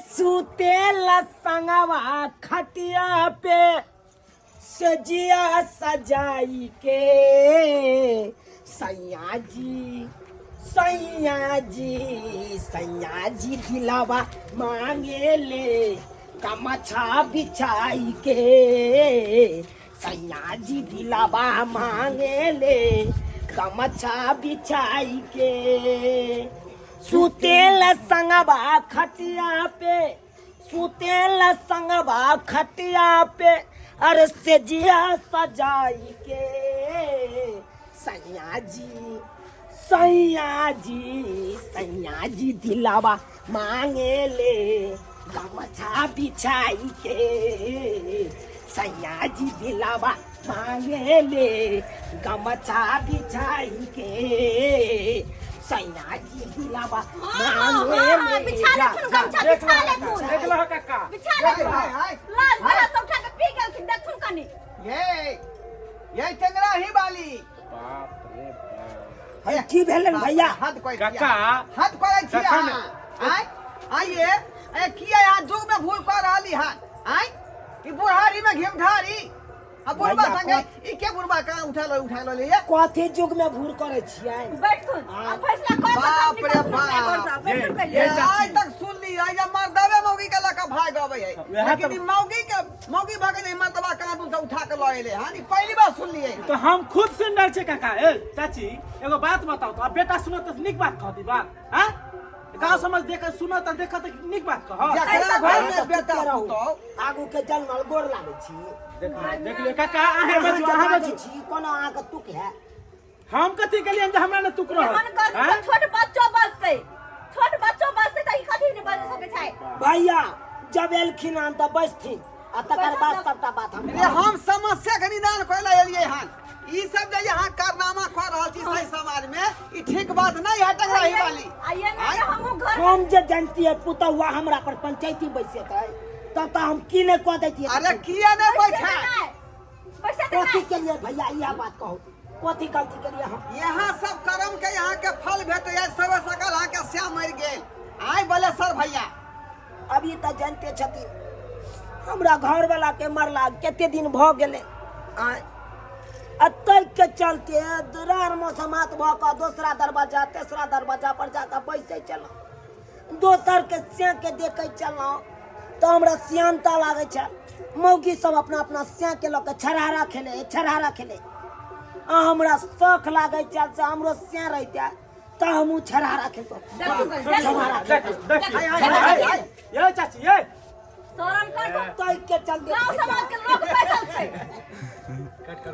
सुतेला संगवा खटिया पे सजिया सजाई के, सैया जी सैया जी सैया जी दिलावा मांगे ले कमछा बिछाई के, सैया जी दिलावा मांगे ले कमछा बिछाई के। सुतेल संगवा खटिया पे, सुतेल संगवा खटिया पे, अरे सेजिया सजाई के, सैया जी सैया जी सैया जी दिलावा मांगे ले गमछा बिछाई के, सैया जी दिलावा मांगे ले गमछा बिछाई के, सैया जी दिलावा मांगे हाँ, ले। बिछा जा, लेथुन जा, गमछा, देख बिछा लो, लेथुन। देख लो काका। बिछा लेथुन। हाय, हाय। लाज बड़ा तो उठा के पी गेलखिन, देखथुन कनी। ये टेंगरा ही बाली। बाप रे बाप। अरे की भेलन भैया? हद कोई काका। हद करै छी तखन- अहाँ। आय आइए ए किया यहाँ जुग में भूल कर रहली हन? आय ई बुढ़ारी में घिमठारी आ बुढ़बा भैया, संगे ई के बुढ़बा कहाँ उठा लो उठा लो ले? कथी युग में भूल करै छियै? बैठथुन आ फैसला कर के बाप तब रे निकलथुन अपना बाप। घर से, बैठथुन पहिले। ये आज तक सुन ली आज मर्दवे मौगी के लका भाग अबै है, वएह लेकिन तऽ- ई मौगी के मौगी भागे नहीं, मर्दवा कहाँ दूर से उठा के लऽ एले हन, ई पहली बार सुन लिए। तो हम खुद सुन रहल छियै काका। ए चाची, एगो बात बताउ तो, अब बेटा सुनत तऽ नीक बात कहती बात? हाँ, गाँव समाज देख सुनत तऽ देखत तऽ नीक बात कह। जकरा घर में अहाँ तऽ बेटा चुपे रहू। पुतहु आगू के जनमल गोर लागै छी। देख देख लियौ काका, अहें अहाँ बजू, जे अहाँ बाजै बजू। छी कोनो अहाँके तुक है? हम कथी केलियनि जे हमरा ने तुक रहल? एहन करतै आँय? तऽ छोट बच्चो बजतै, छोट बच्चो बजतै तऽ ई कथी नहि बजि सकै छै? भैया जब एलखिन हन तऽ बैसथिन आ तकर बाद सबटा बात हम रे हम समस्या के निदान करे ला एलियै हन। ई सब जे यहाँ कारनामा कर रहल छी सही समाज में, ई ठीक बात नहीं है टंगराही वाली। आइए ने जे हमहूँ घर हम जे जानतियै पुतहुआ हमरा पर पंचायती बैसेतै तब तऽ हम की नहि कऽ दैतियै। अरे किया नहीं बैसतै बैठा नहि, बैसतै कथी नहि। के लिए भैया इएह बात कहू, कथी गलती के लिए हम? यहाँ सब कर्म के यहाँ के फल भेटे है। सब सकल यहाँ के श्याम मर गेल। आय बोले सर भैया, अभी तऽ जानते छथिन हमरा घरवाला के मरला कते दिन भऽ गेलै। आँय आ ताहि के चलते दुरार मौसमात भऽ कऽ दोसरा दरवाजा तेसरा दरवाजा पर जाकऽ बैसै छलहुँ, दोसर के सियाँ के देखै छलहुँ तऽ हमरा सियानता लागै छल। मौगी सब अपना अपना सियाँ के लऽ कऽ छरहारा खेले छरहारा खेले, आ हमरा शौख लागै छल से हमरो सियाँ रहितै तऽ हमहूँ छरहारा खेलतहुँ। छरहारा देख देख। हाय, हाय, हाय, हाय। ये चाची ये शरम कर ताहि के चलते गाँव समाज के लोग